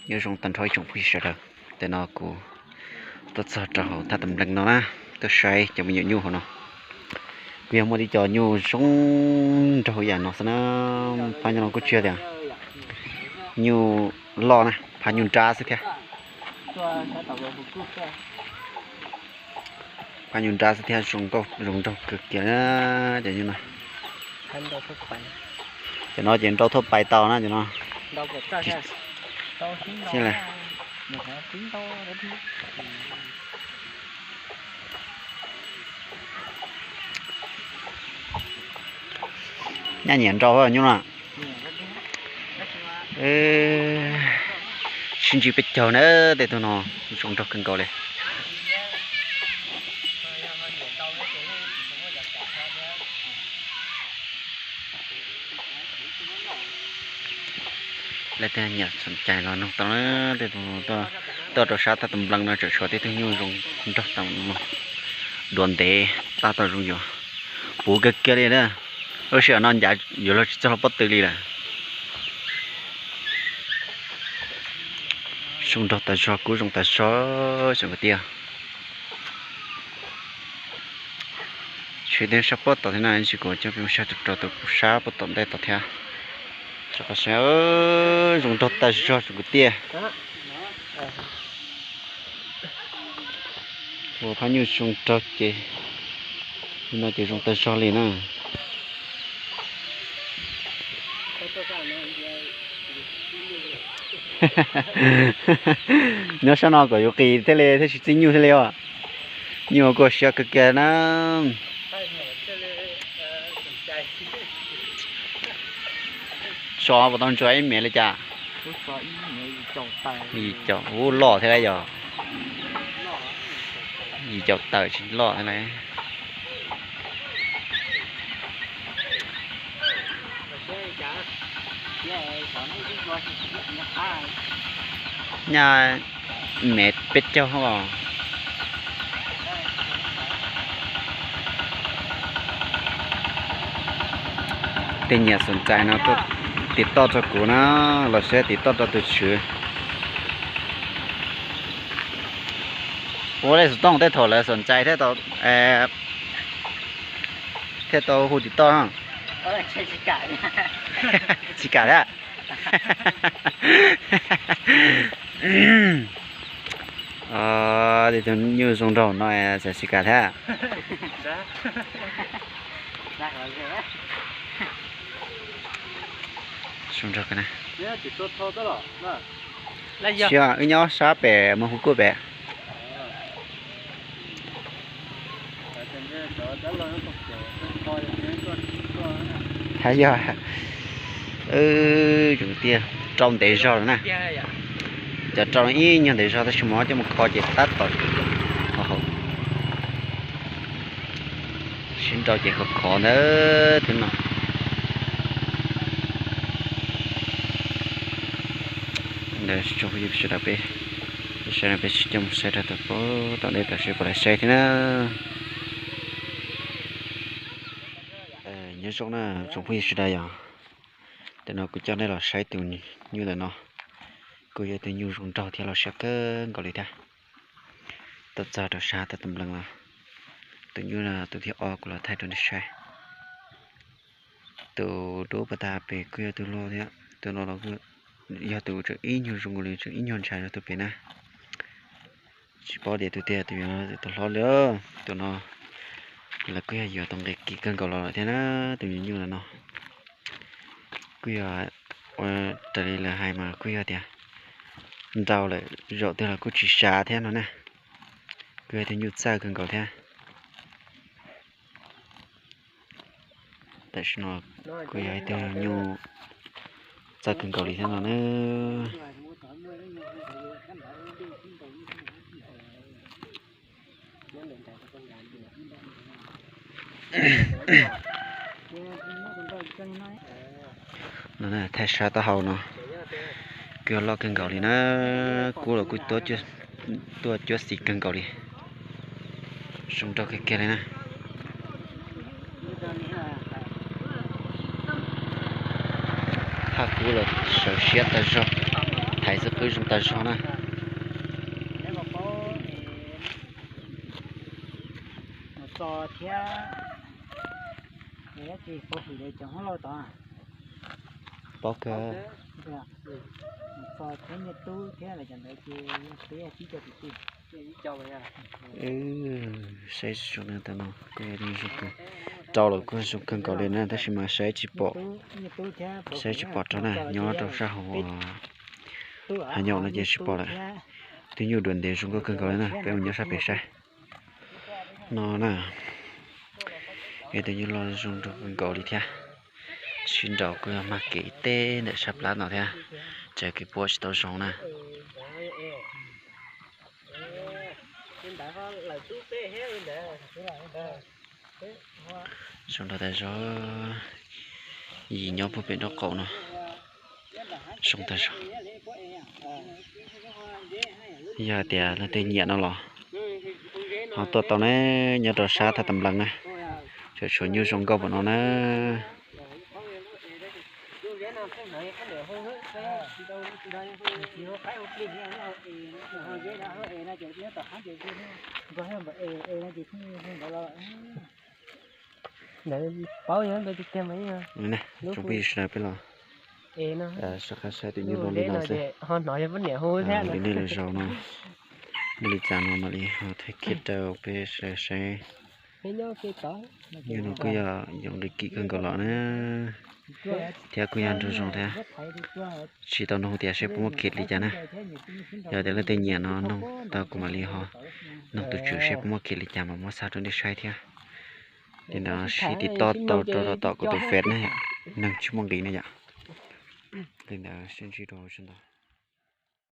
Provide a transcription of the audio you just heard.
Nyob zoo tag nrho ib tsoom phooj ywg sawv daws, tam no kuv tuaj txog rau hauv thaj tawm nplees no na, tuaj saib cov me nyuam nyuj hauv no. Kuj yog muaj tib co nyuj zoo nraug yam no xwb na. Phab nyuj no kuj tsis yog tias nyuj loj na, phab nyuj nrab xwb thiab. Phab nyuj nrab xwb thiab, zoo nraug kawg kiag na. Cov nyuj no, cov no ces nrau thuaj pais tau na cov no. Nyab nyiam nrau nyuj no. Sib ntsib peb caug na, tej tug no zoo nraug kawg nkaus li. Leej twg nyiam xom cai los noog tau na, tej tug tuaj rau sab thaj tawm nplees no tseem tshuav tej tug nyuj zoo nraug tau, duav ntev tab tom zoo yuav puv kawg kiag li na. Lub sij hawm no ncav yuav luag tsis txog lub pob tw li lawm. Zoo nraug tas zog, kub zoo tas zog tsoom kwv tij. Tshwm tej sab pob tom thiab na, ib ntsis kuv coj peb mus saib rau tus sab pob tom ntej tom thiab. Zoo nraug tas zog tsoom kwv tij. Ua phab nyuj zoo nraug ces no ces zoo tas zog li na. Nyob sab no kom yuav qis thiaj li thiaj tsis txij nyuj thiaj li os. Nyuj kuj siab kawg kiag na. So puas tau ntsuas ib mev li cas? Yim caum, ub, loj thiab lauj yog. Yim caum tawm tsis loj thiab lauj. Nyaj mev peb caug os. Tej nyiam xom cai no tuaj tiv toj rau kuv na, los sis tiv toj rau tus tswv. Ua lej xov tooj tej thaum lawv xom cai thiaj tau, thiaj tau hu tiv toj. Tsis kam thiab. Tus nyuj zoo nraug no tsis kam thiab. Wb nyob sab pem mus hu kuj pem. Hais yog, tsoom tiag, rau ntev zog lawm na. Cov rau ib nyuag ntev zog tab sis mas coj mus kho ces tab tom, sib nrau ces khov khov ntawd thiab no. Ntawd tsoom phooj ywg sawv daws, peb sawv daws peb sib coj mus saib rau tom, tom ntej tom seb puas laib saib thiab na. Nyob zoo na tsoom phooj ywg sawv daws yom. Tam no kuv coj nej los saib tus nyuj ntawm no, kuj yog tus nyuj zoo nraug thiab los siab kawg nkaus li thiab. Tuaj txog rau sab thaj tawm nplees los, tus nyuj no tus thib ob kuv los thaij rau nej saib. Tus dub pas tas pem kuj yog tus loj thiab, tus no los yog tus tseem ib nyuag zoo nkaus li, tseem ib nyuag ntshai rau tus pem na. Tsis paub tias tus tiag tus yog tus hlob li. Tus no lawv kuj yog yuav tau nqi kiv kawg nkaus los lawm thiab na. Tus nyuj nyuj ntawm no kuj yog ua raws li lawv hais mas kuj yog tias nrau lawm zaum twg los kuj tsis sav thiab no na. Kuj yog tus nyuj txawj kawg nkaus thiab. Tam sim no kuj yog ib tug nyuj txawj kawg nkaus li thiab no na. No na, thaij sab taub hau no kuj yog loj kawg nkaus li na. Kub los kuj tuaj cuab xis kawg nkaus li. Zoo nraug kawg kiag li na. Thaj kub los sawv siab tas zog. Thaiv xwb qwb zoo tag zog na. Paub kawg. Saib zoo no, rau los kuj zoo kawg nkaus li na, tab sis mas saib tsis pom, saib tsis pom rau na, nyob rau sab hauv hav nyaum no ces tsis pom lawm. Twb nyuj dua ntev zoo nkauj kawg nkaus li na, peb mus nyob sab pem saib no na. Es twb nyuj loj zoo nraug kawg nkaus li thiab. Sib nraus kuj yog mag kev teb ntawm sab plab no thiab, tsam kev puab tsis tau zoo na. Zoo nraug tas zog, yim nyob puag pem nraub qaum no, zoo tas zog. Yog hais tias leej twg nyiam no los ho tuaj tau na, nyob rau sab Thaj Tas Nplees na, tseem tshuav nyuj zoo nkauj npaum no na. Ntawd paub yog ntawd tiag tiag mas ib, tsoom phooj ywg sawv daws peb los sawv qab saib tus nyuj loj li no xwb. Ho hnov yog poj niam hu thiab li nej los zaum no, muaj li cas no mam li ho thaij kiag rau peb sawv daws saib. Nyuj no kuj yog yoov nqi kim kawg nkaus los na, thiab kuj yog nraug zoo thiab. Tsis tau noog tias seb puas muaj kev li cas na. Yog tias leej twg nyiam no noog tau kuv mam li ho noog tus tswv seb puas muaj kev li cas mas muab xa rau nej saib thiab. Li ntawd sib tiv toj tau rau tom kuv tus Face na yom, neeg tsis muaj nqis na yom. Li ntawd sib ntsib rau sawv ntxov.